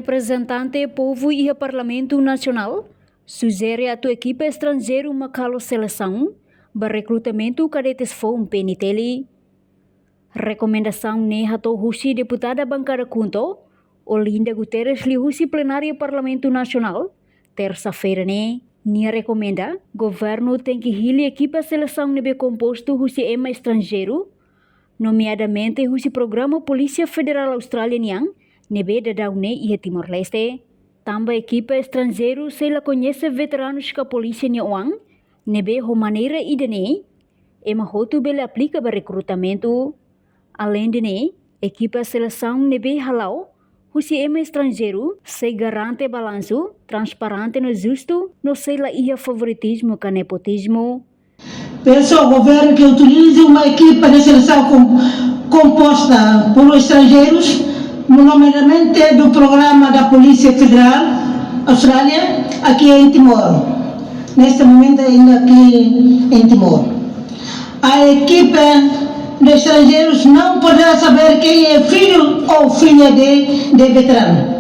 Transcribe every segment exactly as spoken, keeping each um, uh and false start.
Reprezentante povu iha Parlamentu Nasionál sujere atu ekipa estranjeiru mak halo selesaun ba rekrutamentu kadetes foun P N T L. Rekomendasaun ne'e hato'o husi deputada bankada KHUNTO, Olinda Guterres, liuhusi plenária Parlamentu Nasionál, tersa-feira ne'e. Nia rekomenda governu tenke hili ekipa selesaun ne'ebé kompostu husi ema estranjeiru, nomeadamente husi programa Polísia Federál Austrália nian, ne'ebé daudaun ne'e iha Timor-Leste. Tanba ekipa estranjeiru sei la koñese veteranus ka polísia nia oan, ne'ebé ho maneira ida-ne'e ema hotu bele aplika ba rekrutamentu. Aleinde ne'e, ekipa selesaun ne'ebé hala'o husi ema estranjeiru sei garante balansu, transparente no justu, no sei la iha favoritizmu ka nepotizmu. Peço ao governo que utilize uma equipa de seleção com-, composta por estrangeiros, nomeadamente do programa da Polícia Federal Austrália, aqui em Timor. Neste momento, ainda aqui em Timor. A equipa de estrangeiros não poderá saber quem é filho ou filha de, de veterano.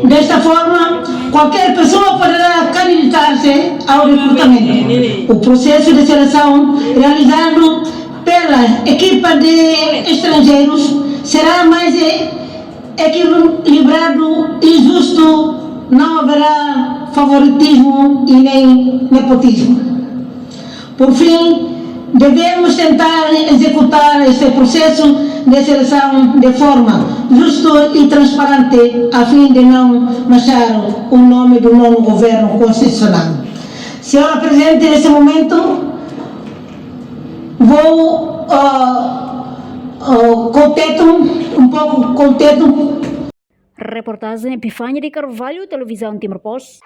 Desta forma, qualquer pessoa poderá candidatar-se ao recrutamento. O processo de seleção realizado pela equipa de estrangeiros será mais e-, equilibrado e justo, não haverá favoritismo e nem nepotismo. Por fim, devemos tentar executar este processo de seleção de forma justa e transparente, a fim de não manchar o nome do nono governo constitucional. Senhora Presidente, neste momento, vou, ah, ah, contente, um pouco contente. Reportajen Epifania de Carvalho, Televizaun Timor Post.